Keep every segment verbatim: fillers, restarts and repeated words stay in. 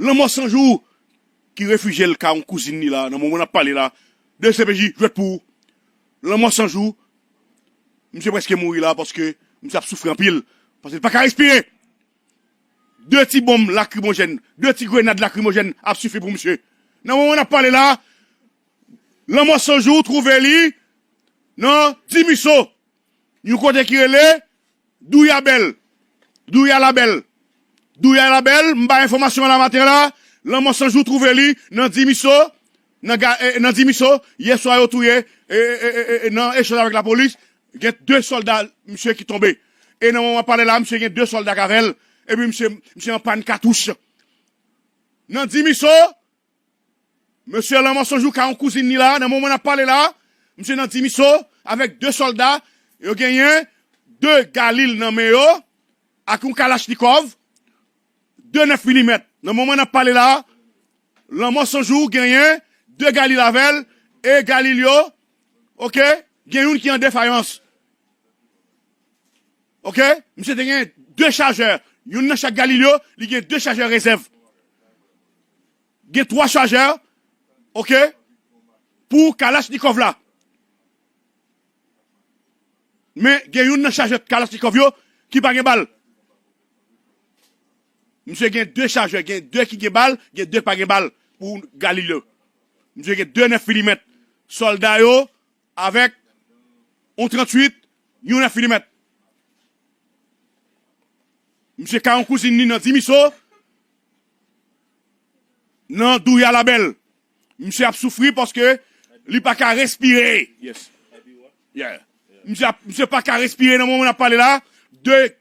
Lanmò San Jou ki refijye l kay yon kouzin li la, nan moman n ap pale la, D C P J jwèt pou ou. Lanmò San Jou, misye prèske mouri la paske misye ap soufri anpil, paske l pa ka respire. De ti bonm lakrimojèn, de ti grenad lakrimojèn ap sifi pou misye. Nan moman n ap pale la, Lanmò San Jou twouve li nan Dimiso, yon kote ki rele Douyabèl. Douyalabèl. Douyalabèl, m bay enfòmasyon an la maten la, Lanmò San Jou twouve li nan Dimiso, nan, ga- eh, nan Dimiso, yè swa yo touye, eh, eh, eh, eh, eh, nan echanj avèk lapolis, gen de sòlda misye ki tonbe. E nan moman pale la, misye gen de sòlda k avè l, epi misye, misye an pàn katouch. Nan Dimiso, mesye Lanmò San Jou kay yon kouzin li la, nan moman n ap pale la, misye nan Dimiso, avèk de sòlda, yo genyen de galil nan men yo, ak yon kalachnikòv, de nèf milimèt. Nan moman n ap pale la, Lanmò San Jou genyen de galil avè l, e galil yo, oke, gen youn ki an defayans. Oke? Misye te gen de chajè. Youn nan chak galil yo, li gen de chajè rezèv. Gen twa chajè, oke, pou kalachnikòv la. Men gen youn nan chajè kalachnikòv yo ki pa gen bal. Misye gen de chajè, gen de ki gen bal, gen de pa gen bal pou galil yo. Misye gen de nèf milimèt. Sòlda yo avèk yon tranntuit, yon nèf milimèt. Misye kay yon kouzin li nan Dimiso, nan Douyalabèl. Misye ap soufri paske li pa ka respire. Yes. Yeah. Misye ap- misye pa ka respire nan moman n ap pale la. De,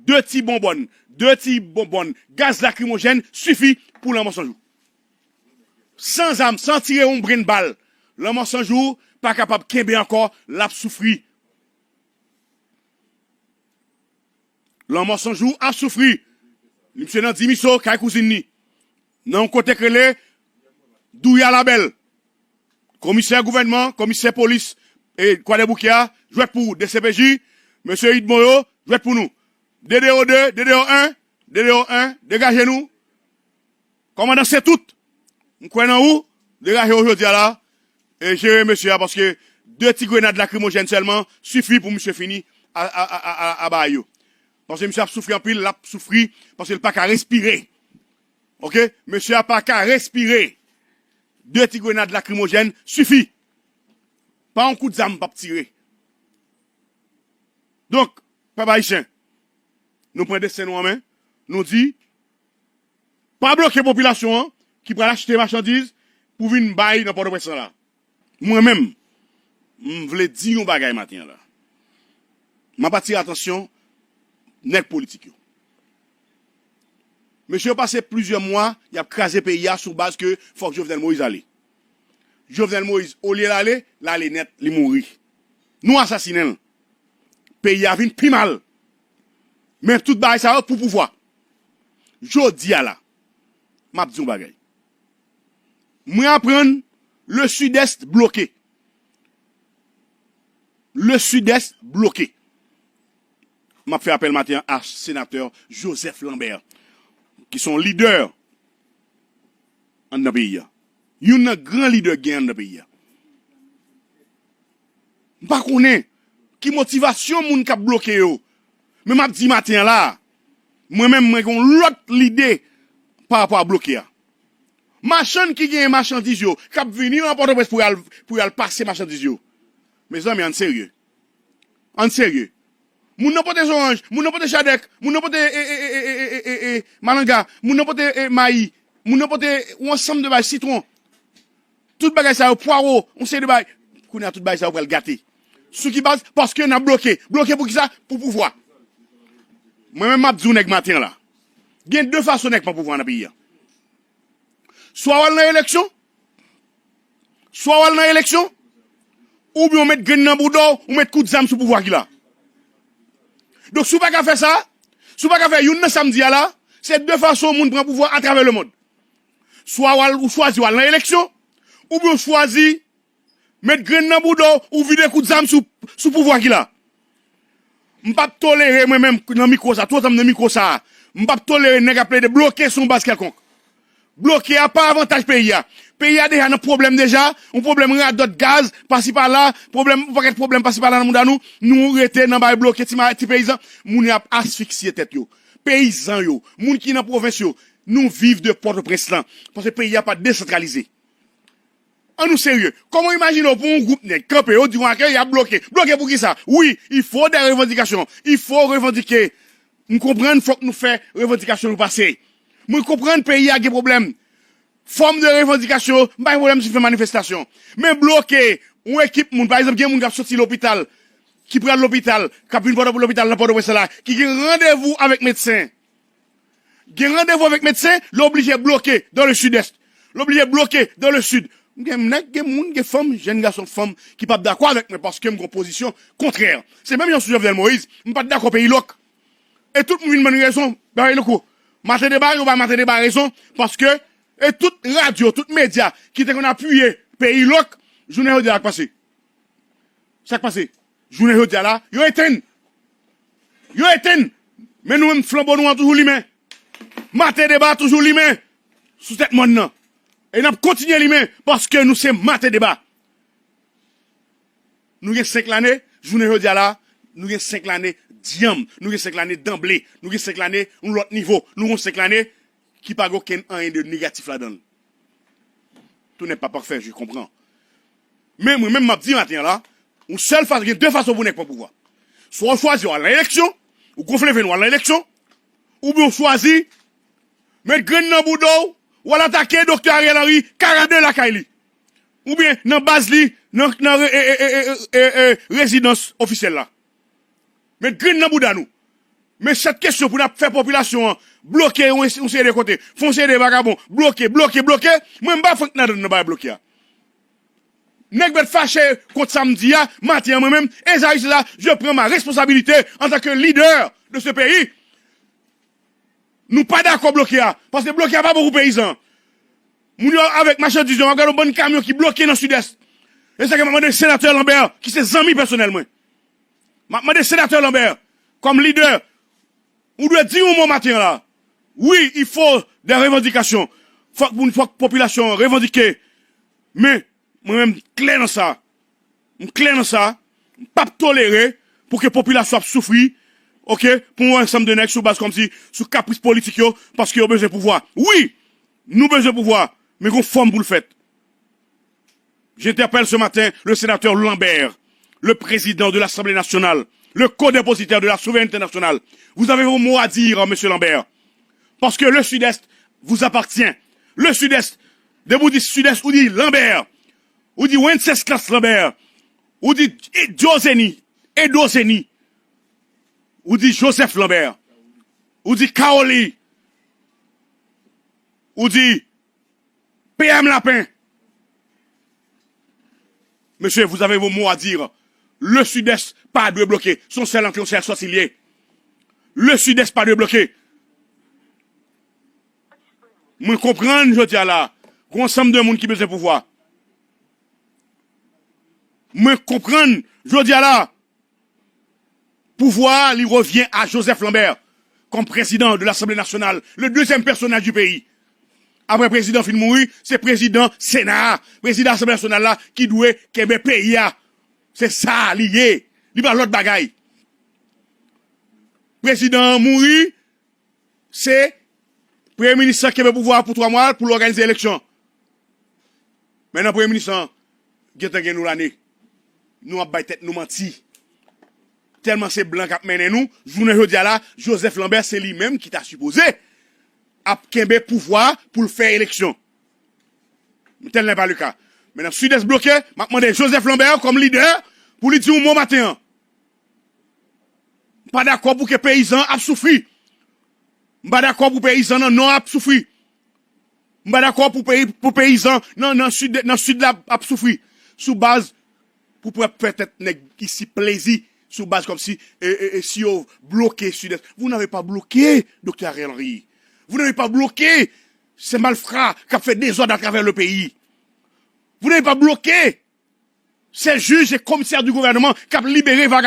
de ti bonbòn, de ti bonbòn, gaz lakrimojèn sifi pou Lanmò San Jou. San zam, san tire yon grenn bal, Lanmò San Jou pa kapab kenbe ankò, l ap soufri. Lanmò San Jou ap soufri. Misye nan Dimiso, kay kouzin li. Nan yon kote k rele Douyalabèl. Komisè gouvènman, komisè polis, e Kwadèboukè a, jwèt pou ou. D C P J, mesye Idmo yo, jwèt pou nou. D D O de, D D O en, D D O en, degaje nou. Kòmandan Setout, m kwè nan ou, degaje w jodi a la, e jere mesye a, paske de ti grenad lakrimojèn sèlman sifi pou misye fini a, a, a, a, a, a bagay yo. Paske misye ap soufri anpil, l ap soufri, paske l pa ka respire. Oke? Mesye a pa ka respire. De ti grenad lakrimojèn sifi. Pa yon kout zam p ap tire. Donk, pèp ayisyen, nou pran desten nou an men, nou di, pa bloke popilasyon an ki pral achte machandiz pou vin bay nan Pòtoprens lan la. Mwen menm, m vle di yon bagay maten an la. M ap atire atansyon nèg politik yo. Mesye yo pase plizyè mwa, y ap kraze peyi a sou baz ke fòk Jovenel Moïse ale. Jovenel Moïse, olye l ale, l ale nèt, li mouri. Nou asasinen l. Peyi a vin pi mal. Men tout bagay sa yo pou pouvwa. Jodi a la, m ap di yon bagay. Mwen aprann le Sud-Est bloke. Le Sud-Est bloke. M ap fè apèl maten an a senatè Joseph Lambert, ki se yon lidè anndan peyi a. Youn nan gran lidè k gen anndan peyi a. M pa konnen ki motivasyon moun k ap bloke yo. Men m ap di maten an la, mwen menm, mwen gen yon lòt lide pa rapò a bloke a. Machann ki genyen machandiz yo, k ap vini nan Pòtoprens pou y al, pou y al pase machandiz yo. Mezanmi, ann serye. Ann serye. Moun nan pote zoranj, moun nan pote chadèk, moun nan pote, e, e, malanga, moun nan pote, e, mayi, moun nan pote yon ansanm de bagay, sitwon. Tout bagay sa yo, pwawo, yon seri de bagay. Kounye a, tout bagay sa yo pral gate. Sou ki baz? Paske n ap bloke. Bloke pou kisa? Pou pouvwa. Mwen menm, m ap di w nèg maten an la. Gen de fason nèg pran pouvwa nan peyi a. Swa w al nan eleksyon, swa w al nan eleksyon, oubyen w met grenn nan bouda w, ou met kout zam sou pouvwa ki la. Donk, si w pa ka fè sa, si w pa ka fè youn nan sa m di a la, se de fason moun pran pouvwa atravè lemonn. Swa w al, ou chwazi w al nan eleksyon, oubyen w chwazi met grenn nan bouda w, ou vide kout zam sou, sou pouvwa ki la. M p ap tolere, mwen menm, nan mikwo sa, toutan m nan mikwo sa, m p ap tolere nèg ap plede bloke sou yon baz kèlkonk. Bloke a pa avantaj peyi a. Peyi a deja nan pwoblèm deja, yon pwoblèm radòt gaz, pasi pala, pwoblèm, yon pakèt pwoblèm pasi pala nan mouda nou, nou rete nan bay bloke ti, ma- ti peyizan, moun yo ap asfiksye tèt yo. Peyizan yo, moun ki nan pwovens yo, nou viv de Pòtoprens lan, paske peyi a pa desantralize. An nou serye, kòman w imajine w pou yon gwoup nèg kanpe, yo di w ake y ap bloke? Bloke pou kisa? Wi, il faut des revendications, il faut revendiquer. M konprann fòk nou fè revandikasyon nou pase. Mwen konprann peyi a gen pwoblèm. Fòm de revandikasyon, m pa gen pwoblèm si n fè manifestasyon. Men bloke yon ekip moun, pa egzanp, gen moun k ap soti lopital, ki pral lopital, k ap vin Pòtoprens, lopital nan Pòtoprens la, ki gen randevou avèk medsen. Gen randevou avèk medsen, l oblije bloke dans le sud-est. L oblije bloke dans le sud. Gen nèg, gen moun, gen fanm, jèn gason, fanm, ki p ap dakò avèk mwen paske m gen yon pozisyon kontrè. Se menm jan sou Jovenel Moïse, m pa t dakò peyi lòk. E tout moun vin ban n rezon, bay loko. Maten deba, yo bay Maten deba rezon, paske, e tout radyo, tout medya ki te konn apiye peyi lòk, jounen jodi a k pase. Sa k pase? Jounen jodi a la, yo etenn. Yo etenn. Men nou menm flanbo nou an toujou limen. Maten deba toujou limen sou tèt mòn nan. E n ap kontinye limen paske nou se Maten deba. Nou gen senk lane, jounen jodi a la, nou gen senk lane dyanm, nou gen senk lane danble, nou gen senk lane yon lòt nivo, nou gen senk lane ki pa gen okenn anyen de negatif ladan l. Tout n'est pas parfait, je comprends. Men mwen menm m ap di maten an la, yon sèl fason, gen de fason pou nèg pran pouvwa. Swa w chwazi w al nan eleksyon, ou gonfle venn w al nan eleksyon, oubyen w chwazi met grenn nan bouda w, w al atake Doktè Ariel Henry karannde lakay li. Oubyen nan baz li, nan, nan re- e- e- e- e- e- rezidans ofisyèl la. Met grenn nan bouda nou. Men sèt kesyon pou n ap fè popilasyon an bloke yon, yon seri de kote, fè yon seri de vagabon, bloke, bloke, bloke, mwen m pa fenk nan nan bay bloke a. Nèg mèt fache kont sa m di a, maten an mwen menm, Esaü César, je prends ma responsabilité en tant que leader de ce pays. Nou pa dakò bloke a, paske bloke a pa bon pou peyizan. Moun yo avèk machandiz yo, m ap gade yon bann kamyon ki bloke nan Sidès. E sa k m ap mande senatè Lambert, ki se zanmi pèsonèl mwen. M ap mande senatè Lambert, kòm lidè, ou dwe di yon mo maten an la. Wi, il faut des revendications. Fòk moun, fòk popilasyon an revandike. Men, mwen menm, m klè nan sa. M klè nan sa. M p ap tolere pou ke popilasyon ap soufri, oke, pou yon ansanm de nèg sou baz kòmsi, sou kapris politik yo, paske yo bezwen pouvwa. Wi, nou bezwen pouvwa, men gon fòm pou l fèt. J'interpelle ce matin le sénateur Lambert, le président de l'Assemblée nationale, le co-dépositaire de la souveraineté nationale. Vous avez vos mots à dire, monsieur Lambert. Parce que le Sud-Est vous appartient. Le Sud-Est, depi w di Sud-Est, ou di Lambert. Ou di Wenceslas Lambert. Ou di Dioseny, Edoseny. Ou di Joseph Lambert. Ou di Kaoli. Ou di P M Lapin. Mesye, vous avez vos mots à dire. Le Sud-Est pa dwe bloke. Se yon sèl antre, yon sèl sòti l ye. Le Sud-Est pa dwe bloke. Mwen konprann jodi a la, gon ansanm de moun ki bezwen pouvwa. Mwen konprann jodi a la, pouvwa a, li revyen a Joseph Lambert kòm prezidan de l'Assemblée nationale, le deuxième personnage du pays. Apre prezidan fin mouri, se prezidan Sena a, prezidan Asanble Nasyonal la ki dwe kenbe peyi a. Se sa li ye. Li pa lòt bagay. Prezidan an mouri, se premye minis lan kenbe pouvwa a pou twa mwa pou l òganize eleksyon. Men nan premye minis lan gentan gen nou lane. Nou ap bay tèt nou manti. Tèlman se blan k ap mennen nou, jounen jodi a la, Joseph Lambert se li menm ki ta sipoze ap kenbe pouvwa a pou l fè eleksyon. Tel n'est pas le cas. Men nan Sidès bloke, m ap mande Joseph Lambert kòm lidè pou li di yon mo maten an. M pa dakò pou ke peyizan ap soufri. M pa dakò pou peyizan nan Nò ap soufri. M pa dakò pou peyi, pou peyizan nan, nan Sid, nan Sid la ap soufri. Sou baz pou pwòp fè tèt nèg isi plezi. Sou baz kòmsi, e, e, e, si yo bloke Sidès. Vous n'avez pas bloqué Doktè Ariel Henry. Vous n'avez pas bloqué ces malfrats k ap fè dezòd atravè le pays. Vous n'avez pas bloqué ces juges et commissaires du gouvernement k ap libere vagabon.